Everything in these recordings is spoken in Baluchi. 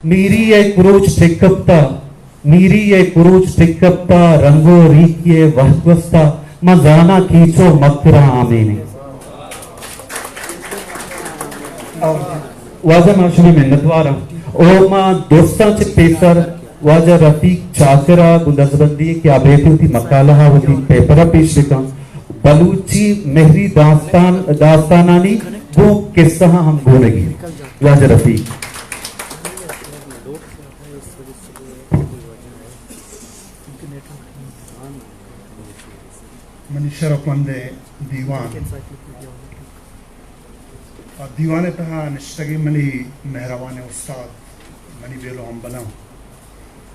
میری ءِ کروچ ٹک کپتا، میری ءِ کروچ ٹک کپتا، رنگ ءُ ریکی ءِ وھد گوستا، من زاناں کیچ ءُ مکراں آمین اِنت۔ واجہ ما شمئے منتوار آں۔ او ما درستاں چہ پیسر واجہ رفیق چاکر ءَ گوں دزبندی کہ آ بیت وتی مقالہ ءَ وتی پیپر ءَ پیش بکن۔ بلوچی مہری داستان، داستانانی گوں کسہاں ہم گونگی۔ واجہ رفیق۔ منی شرفمندیں دیوان، آ دیوان ءِ تہا نشتگیں منی مہروانیں استاد، منی بیل ءُ ہمبلاں،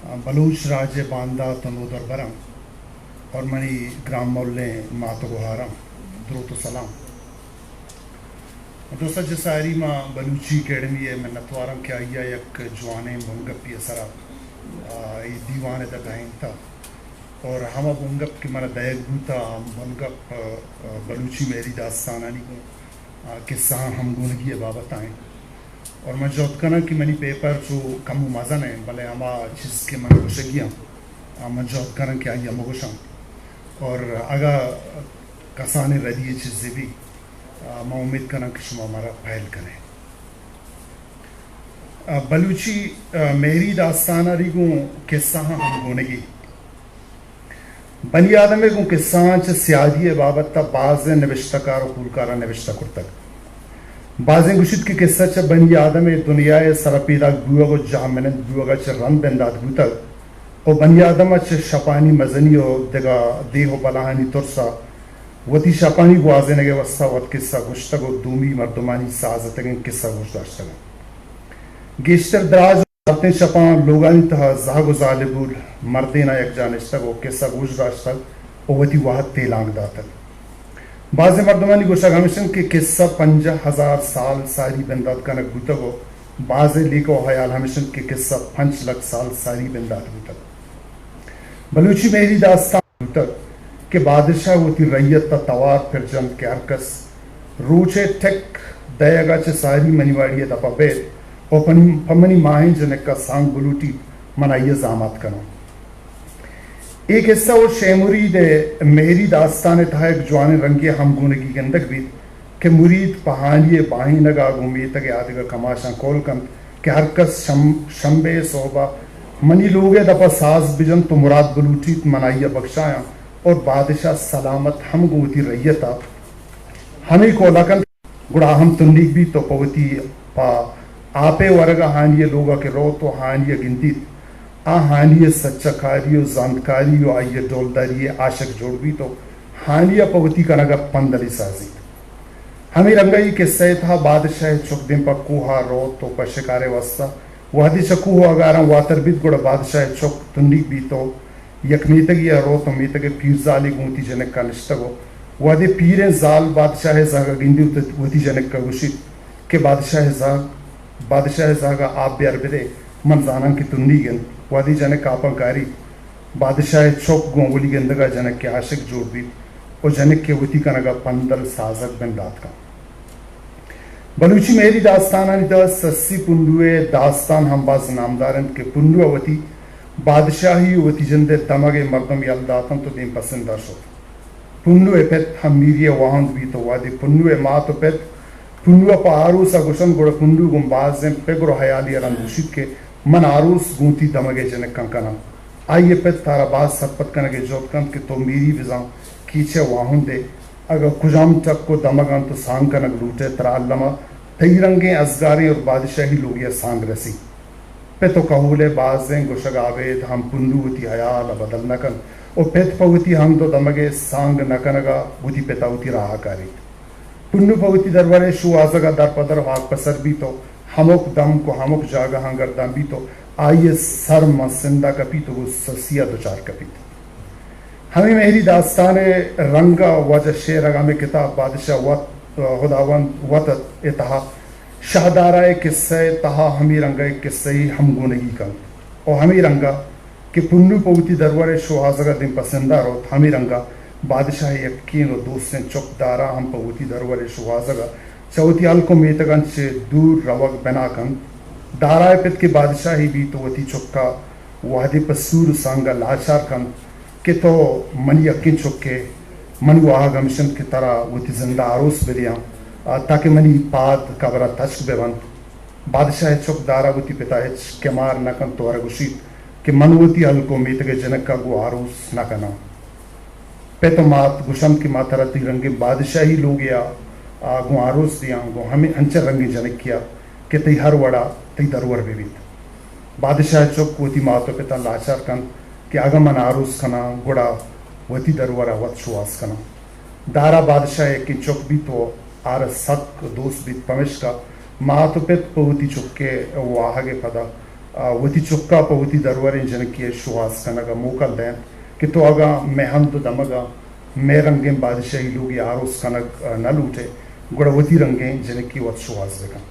آ بلوچ راج ءِ باندات ءُ نودربراں، اور منی گران مولیں مات ءُ گہاراں، دروت ءُ سلام۔ درستاں چہ ساری ما بلوچی اکیڈمی ءِ منتواراں کہ آئی ءَ یک جوانیں بنگپے ءِ سرا، آ، اے دیوان ءَ دگہ انت، اور ہما بنگپ کہ منا دئیگ بوتا، آ بنگپ، آ، بلوچی مہری داستانانی گوں، آ، کسہاں ہمگونگی ءِ بابت ءَ انت۔ اور من جہد کناں کہ منی پیپر چو کمو مزن انت، بلے ہما چیز کہ من گوشگی آں، آ، من جہد کناں کہ آئی ءَ مگوشاں۔ اور اگاں کسانیں ردی ءِ چیزے بی، آ، من امیت کناں کہ شما مارا پہل کنے۔ آ، بلوچی، آ، مہری داستانانی گوں کسہاں ہمگونگی۔ بنی آدم ءِ گوں کسہاں چہ سیادی ءِ بابت ءَ بازیں نبشتہ کار ءُ پولکاراں نبشتہ کرتگ۔ بازیں گوشیت کہ کسہ چہ بنی آدم ءِ دنیا ءِ سرا پیداک بوگ ءُ جہمنند بوگ ءَ چہ رند بندات بوتگ ءُ بنی آدم ءَ چہ شپانی مزنی ءُ دگہ دیہ ءُ بلاہانی ترس ءَ وتی شپانی گوازینگ ءِ واستا وت کسہ گوشتگ ءُ دومی مردمانی ساز اتگیں کسہ گوش داشتگ انت۔ گیشتر دراج ءُ سارتیں شپاں لوگانی تہا زہگ ءُ زالبول مردیناں یکجاہ نشتگ ءُ کسہ گوش داشتگ ءُ وتی وہد تیلانک داتگ۔ بازیں مردمانی گوشگ ہمیش انت کہ کسہ پنجاہ ہزار سال ساری بندات کنگ بوتگ ءُ بازیں لیکہ ءُ ہیال ہمیش انت کہ کسہ پنچ لکھ سال ساری بندات بوتگ۔ بلوچی مہری داستان بوتگ کہ بادشاہ وتی رعیت ءَ توار پر جنت کہ ہرکس روچ ءِ ٹک دئیگ ءَ چہ ساری منی واڑی ءِ دپ ءَ بیت ءُ پنی، پہ منی ماہیں جنک ءَ سانگ بلوٹیت، من آئی ءَ زامات کناں۔ اے کسہ ءُ شے مرید ءِ مہری داستان ءِ تہا یک جوانیں رنگے ءِ ہمگونگی گندگ بیت۔ کہ مرید پہ ہانی ءِ باہینگ ءَ گوں میتگ ءِ آدگہ کماشاں کول کنت کہ ہرکس شم-، شمبے ءِ سہب ءَ منی لوگ ءِ دپ ءَ ساز بجنت ءُ مراد بلوٹیت، من آئی ءَ بکشایاں اور بادشاہ سلامت ہم گوں وتی رعیت ءَ ہمے کول ءَ کنت، گڑا ہم تنیگ بیت ءُ پہ وتی پہ آپ ءِ ورگ ءَ ہانی ءِ لوگ ءَ کہ روت ءُ ہانی ءَ گندیت، آ ہانی ءِ سچکاری ءُ زانتکاری ءُ آئی ءِ ڈولداری ءِ عاشق جوڑ بیت ءُ ہانی ءَ پہ وتی کنگ ءَ پندلے سازیت۔ ہمے رنگ ءَ اے کسہ ءِ تہا بادشاہ ءِ چک دیم پہ کوہ ءَ روت ءُ پہ شکار ءِ واستا وہدے چہ کوہ ءَ گاراں واتر بیت، گڑا بادشاہ ءِ چک تنیگ بیت ءُ یک میتگے ءَ روت ءُ میتگ ءِ پیرزالے گوں وتی جنک ءَ نشتگ ءُ وہدے پیریں زال بادشاہ ءِ زہگ ءَ گندیت، وتی جنک ءَ گوشیت کہ بادشاہ ءِ زہگ، بادشاہ ءِ زہگ ءَ آپ بیار بدئے، من زاناں کہ تنیگ انت۔ وہدے جنک آپاں کاریت، بادشاہ ءِ چک گوں اولی گندگ ءَ جنک ءِ عاشق جوڑ بیت ءُ جنک ءِ وتی کنگ ءَ پندل سازگ بندات کنت۔ بلوچی مہری داستانانی تہا سسی پنڈو ءِ داستان ہم باز نامدار انت کہ پنڈو ءَ وتی بادشاہی ءُ وتی جند ءِ دمگ ءِ مردم یل دات انت ءُ دیم پہ سندھ ءَ شت۔ پنڈو ءِ پت ہم میری ءِ واہند بیت ءُ وہدے پنڈو ءِ مات ءُ پت پنڈو ءَ پہ آروس ءَ گوشنت، گڑا پنڈو گوں بازیں پگر ءُ ہیالی ءَ رند گوشیت کہ من آروس گوں وتی دمگ ءِ جنکاں کناں۔ آئی ءِ پت ترا باز سرپد کنگ ءِ جہد کنت کہ تو میری بزاں کیچ ءِ واہند ئے، اگاں کجام ٹک ءُ دمگاں تو سانگ کنگ لوٹ ئے، ترا الم ءَ تئی رنگیں ازگاریں اور بادشاہی لوگے ءَ سانگ رسیت۔ پت ءُ کہول ءِ بازیں گوشگ ءَ ابید ہم پنڈو وتی ہیال ءَ بدل نہ کنت ءُ پت پہ وتی ہند ءُ دمگ ءِ سانگ نہ کنگ ءَ وتی پت ءَ وتی راہ ءَ کاریت۔ پنڈو پہ وتی درور ءِ شوہازگ ءَ در پہ در ہاک پہ سر بیت ءُ ہمک دمک ءُ ہمک جاگہاں گردان بیت ءُ آئی ءِ سر ماں سندھ ءَ کپیت ءُ گوں سسی ءَ دچار کپیت۔ ہمے مہری داستان ءِ رنگ ءَ واجہ شعر ءَ ہمے کتاب بادشاہ وت، ہداوند وت ءِ تہا شہدارا ءِ کسہ ءِ تہا ہمے رنگ ءَ یک کسہ یے ہمگونگی کنت ءُ ہمے رنگ ءَ کہ پنو پہ وتی درور ءِ شوہازگ ءَ دیم پہ سندھ ءَ روت، ہمے رنگ ءَ بادشاہ ءِ یکیں ءُ دوستیں چک دارا ہم پہ وتی درور ءِ شوہازگ ءَ چہ وتی ہلک ءُ میتگاں چہ دور روگ بنا کنت۔ دارا ءِ پت کہ بادشاہے بیت ءُ وتی چک ءَ وہدے پہ سور ءُ سانگ ءَ لاچار کنت کہ تو منی یکیں چک ئے، منی واہگ ہمیش انت کہ ترا وتی زند ءَ آروس بدیاں، آ، تاکہ منی پاد قبر ءَ تچک بہ بنت۔ بادشاہ ءِ چک دارا وتی پت ءَ ہچ کمار نہ کنت ءُ ورا گوشیت کہ من وتی ہلک ءُ میتگ ءِ جنک ءَ گوں آروس نہ کناں۔ پت ءُ مات گوشنت کہ ما ترا تئی رنگیں بادشاہی لوگے ءَ، آ، گوں آروس دیاں، گوں ہمے انچیں رنگیں جنکے ءَ کہ تئی ہر وڑ ءَ تئی درور بہ بیت۔ بادشاہ ءِ چک وتی مات ءُ پت ءَ لاچار کنت کہ اگاں من آروس کناں، گڑا وتی درور ءَ وت شوہاز کناں۔ دارا بادشاہ ءِ یکیں چک بیت ءُ آرا سک دوست بیت، پمیشکا مات ءُ پت پہ وتی چک ءِ واہگ ءِ پدا، آ، وتی چک ءَ پہ وتی دروریں جنکے ءِ شوہاز کنگ ءَ موکل دینت کہ تو اگاں مئے ہند ءُ دمگ ءَ مئے رنگیں بادشاہی لوگے آروس کنگ، آ، نہ لوٹ ئے، گڑا وتی رنگیں جنکے وت شوہاز بہ کن۔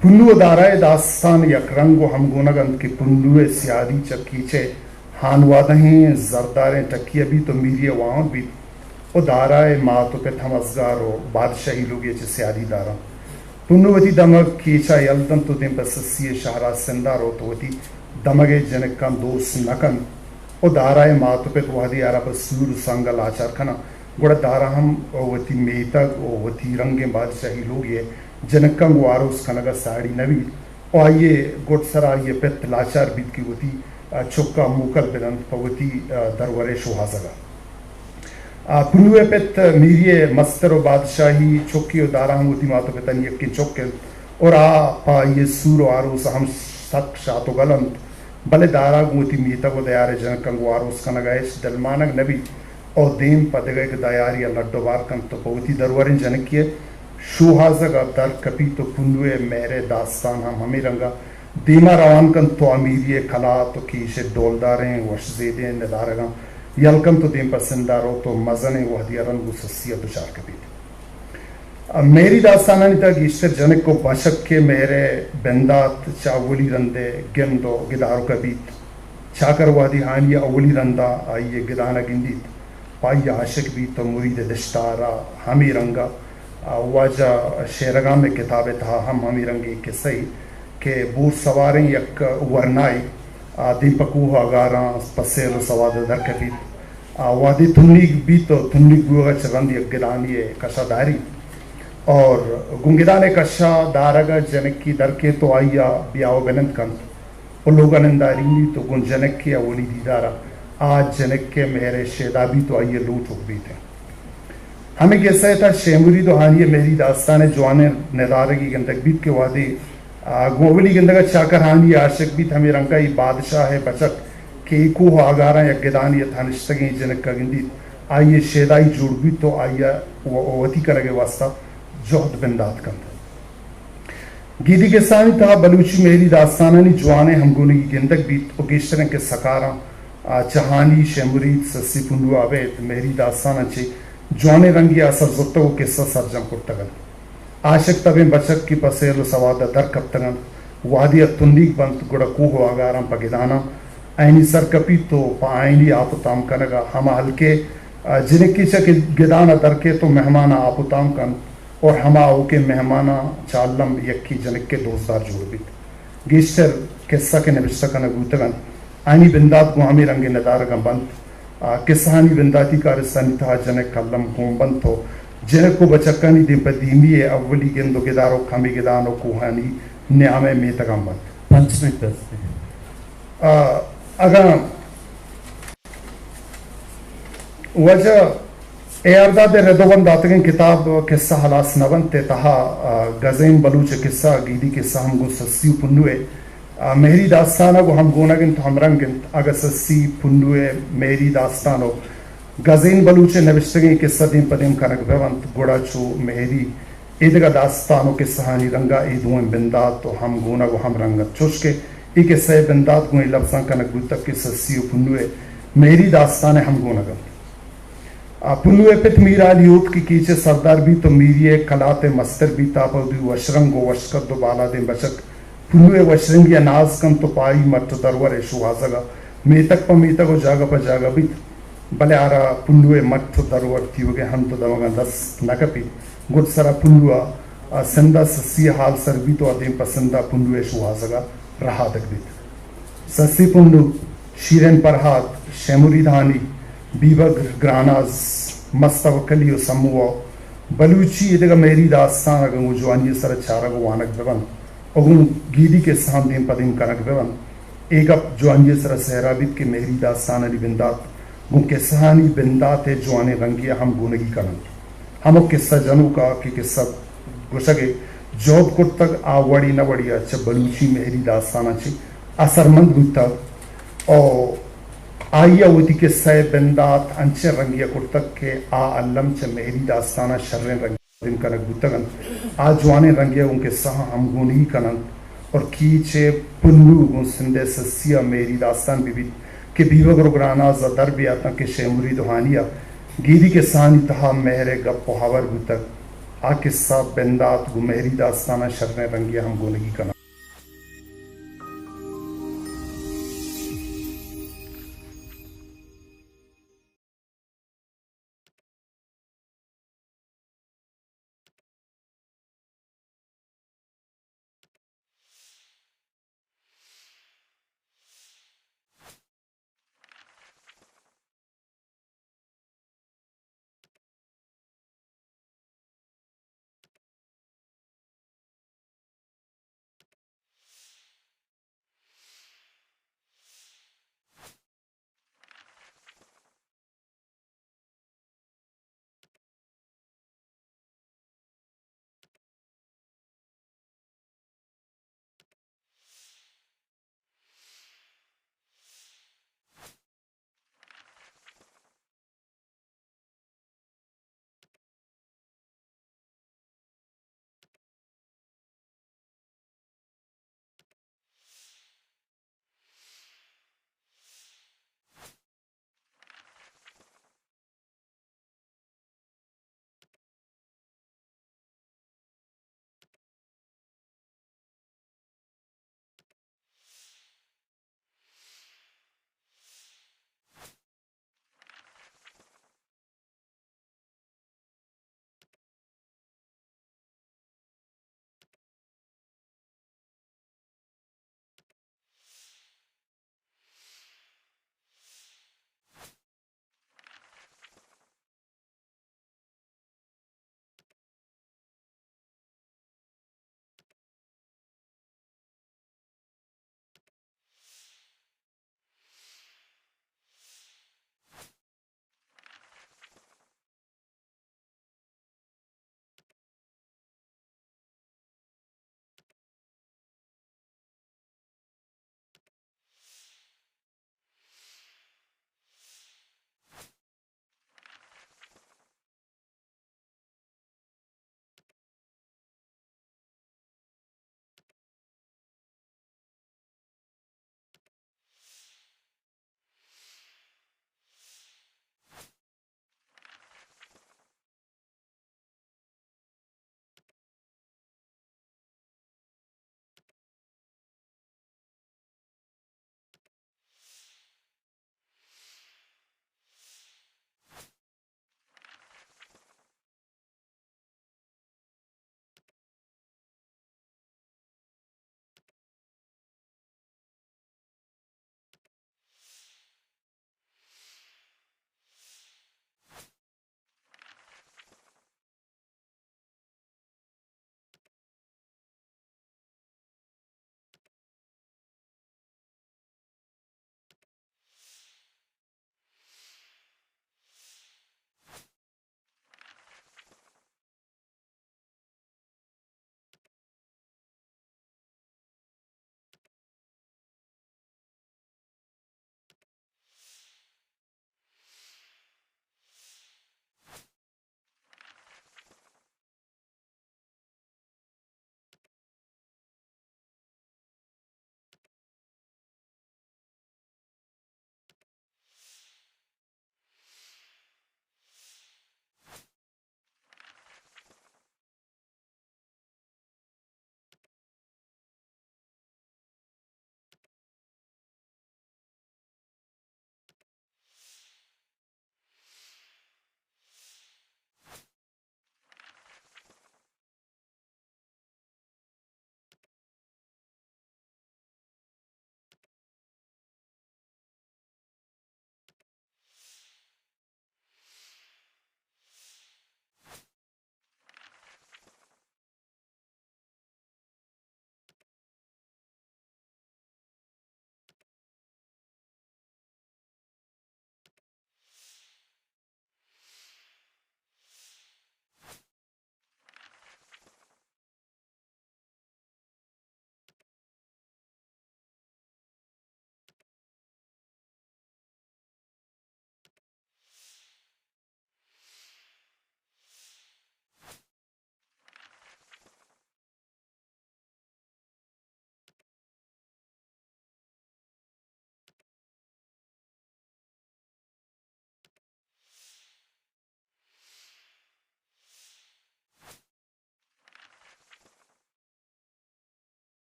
پنو ءُ دارا ءِ داستان یک رنگ ءُ ہمگونگ انت کہ پنو ءِ سیادی چہ کیچ ءِ ہانوادہیں زرداریں ٹکی ءَ بیت ءُ میری ءَ واہند بیت ءُ دارا ءِ مات ءُ پت ہم ازگار ءُ بادشاہی لوگے ءَ چہ سیادی دار انت۔ پنو وتی دمگ کیچ ءَ یل دنت ءُ دیم پہ سسی ءِ شہر ءَ سندھ ءَ روت ءُ وتی دمگ ءِ جنکاں دوست نہ کنت ءُ دارا ءِ مات ءُ پت وہدے آرا پہ سور ءُ سانگ ءَ لاچار کناں، گڑا دارا ہم وتی میتگ ءُ وتی رنگیں بادشاہی لوگے ءِ جنکاں گوں آروس کنگ ءَ ساڑی نہ بیت ءُ آئی ءِ گڈسر ءَ آئی ءِ پت لاچار بیت کہ وتی، آ، چک ءَ موکل بہ دنت پہ وتی، آ، درور ءِ شوہازگ ءَ۔ آ، پنو ءِ پت میری ءِ مستر ءُ بادشاہی چکے ءُ دارا ہم وتی مات ءُ پتانی یکیں چک انت اور آ پہ آئی ءِ سور ءُ آروس ءَ ہم سک شات ءُ گل انت، بلے دارا گوں وتی میتگ ءُ دیار ءِ جنکاں گوں آروس کنگ ءَ ہچ دلمانگ نہ بیت ءُ دیم پہ دگہ یک دیارے ءَ لڈ ءُ بار کنت ءُ پہ وتی دروریں جنکے ءِ شوہازگ ءَ در کپیت ءُ پنو ءِ مہر ءِ داستان ہم ہمے رنگ ءَ دیما روان کنت ءُ آ میری ءِ کلات ءُ کیش ءِ ڈولداریں وش زیدیں ندارگاں یل کنت ءُ دیم پہ سندھ ءَ روت ءُ مزنیں وہدے ءَ رند گوں سسی ءَ دچار کپیت۔ مہری داستانانی تہا گیشتر جنک ءُ بچک ءِ مہر ءِ بندات چہ اولی رند ءِ گند ءُ گدارک ءَ بیت۔ چاکر وہدے ہانی ءَ اولی رند ءَ آئی ءِ گدان ءَ گندیت، پہ آئی ءَ عاشق بیت ءُ مرید ءِ دشتار ءَ ہمے رنگ ءَ، آ، واجہ شیرگام ءِ کتاب ءِ تہا ہم ہمے رنگیں کسہ ئے کہ بور سواریں یک ورنائے، آ، دیم پہ کوہ ءُ اگاراں پہ سیل ءُ سواد ءَ در کپیت۔ آ، وہدے تنیگ بیت ءُ تنیگ بوگ ءَ چہ رند یک گدانے ءِ کش ءَ داریت اور گوں گدان ءِ کش ءَ دارگ ءَ جنکے در کیت ءُ آئی ءَ بیا ءُ بنند کنت۔ ءُ لوگ ءَ نندارینیت ءُ گوں جنک ءِ اولی دیدار ءَ آ جنک ءِ مہر ءِ شیدا بیت ءُ آئی ءِ لوٹ ءُ بیت انت۔ ہمے کسہ ءِ تہا شے مرید ءُ ہانی ءِ مہری داستان ءِ جوانیں ندارگے گندگ بیت کہ وہدے، آ، گوں اولی گندگ ءَ چاکر ہانی ءَ عاشق بیت، ہمے رنگ ءَ اے بادشاہ ءِ بچک کہ اے کوہ ءُ آگاراں یک گدانے ءِ تہا نشتگیں جنک ءَ گندیت، آئی ءِ شیدائی جوڑ بیت ءُ آئی ءَ و-، وتی کنگ ءِ واستہ جہد بندات کنت۔ گیدی کسہانی تہا بلوچی مہری داستانانی جوانیں ہمگونگی گندگ بیت ءُ گیشتریں کسہ کاراں، آ، چہ ہانی، شے مرید، سسی پنڈو ءَ ابید مہری داستاناں چہ جوانیں رنگے ءَ اثر زرتگ ءُ کسہ سرجم کرتگ انت۔ عاشق تبیں بچک کہ پہ سیل ءُ سواد ءَ در کپتگ انت، وہدے ءَ تنیگ بنت گڑا کوہ ءُ آگاراں پہ گداناں آیانی سر کپیت ءُ پہ آیانی آپ ءُ تام کنگ ءَ ہما ہلک ءِ، آ، جنکے چہ گدان ءَ در کیت ءُ مہماناں آپ ءُ تام کنت۔ اور ہما آؤکیں مہماناں چہ الم یکے جنک ءِ دوستدار جوڑ بیت۔ گیشتر کسہ کہ نبشتہ کنگ بوتگ انت، آیانی بندات گوں ہمے رنگیں ندارگاں بنت۔ آ، کسہانی بنداتی کارستانی تہا جنک الم گون بنت ءُ جنک ءُ بچکانی دیم پہ دیمی ءِ اولی گند ءُ گدارک ہمے گدان ءُ کوہانی نیام ءِ میتگاں بنت۔ پنچ منٹ است۔ آ، اگاں واجہ اے آر داد ءِ رد ءُ بند داتگیں کتاب کسہ ہلاس نہ بنت ءِ تہا، آ، گزین بلوچ ءِ کسہ، گیدی کسہ ہم گوں سسی ءُ پنو ءِ، آ، مہری داستان ءَ گوں ہمگونگ انت ءُ ہمرنگ انت۔ اگاں سسی پنو ءِ مہری داستان ءُ گزین بلوچ ءِ نبشتگیں کسہ دیم پہ دیم کنگ بہ بنت، گڑا چو مہری ایدگہ داستان ءُ کسہانی رنگ ءَ اے دوئیں بندات ءُ ہمگونگ ءُ ہمرنگ انت، چوش کہ اے کسہ ءِ بندات گوں اے لبزاں کنگ بوتگ کہ سسی ءُ پنو ءِ مہری داستان ءِ ہمگونگ انت۔ آ، پنو ءِ پت میر علی ہوت کہ کیچ ءِ سردار بیت ءُ میری ءِ کلات ءِ مستر بیت، آ پہ وتی وشرنگ ءُ وشکد ءُ بالادیں بچک پنو ءِ وشرنگی ءَ ناز کنت ءُ پہ آئی مٹ ءُ درور ءِ شوہازگ ءَ میتگ پہ میتگ ءُ جاگہ پہ جاگہ بیت، بلے آرا پنو ءِ مٹ ءُ درور تیوگیں ہند ءُ دمگاں دست نہ کپیت۔ گڈسرا پنو ءَ ء سندھ ء سسی ء ہال سر بیت و ء دیم پہ سندھ ء پنو ء شوہازگ ء رہادگ بیت۔ سسی پنو، شیرین پرہات، شے مرید ہانی، بیبگر، گراناز، مست توکلی و سمو و بلوچی ایدگہ مہری داستان اگاں گوں جوانی ء سر ء چارگ و وانگ بہ بنت و گوں گیدی کسہاں دیم پہ دیم کنگ بہ بنت، اے گپ جوانی ء سر ء سہرا بیت کہ مہری داستانانی بندات گوں کسہانی بندات ء جوانیں رنگے ء ہم گونگی کن انت۔ ہمک کسہ جنوک ء کہ کسہ گوشگ ء جہد کرتگ، آ وڑے نہ وڑے ء چہ بلوچی مہری داستاناں چہ اثرمند بوتگ و آئی ء وتی کسہ ء بندات انچیں رنگے ء کرتگ کہ آ الم چہ مہری داستاناں شریں رنگے ء پدیم کنگ بوتگ انت۔ آ جوانیں رنگے ء گوں کسہاں ہمگونگی کن انت اور کیچ ء پنو گوں سندھ ء سسی ء مہری داستان بہ بیت کہ بیبگر و گراناز ء در بیاتاں کہ شے مرید و ہانی ء گیدی کسہانی تہا مہر ء گپ و ہبر بوتگ۔ آ کسہ بندات گوں مہری داستاناں شریں رنگے ء ہمگونگی کن انت۔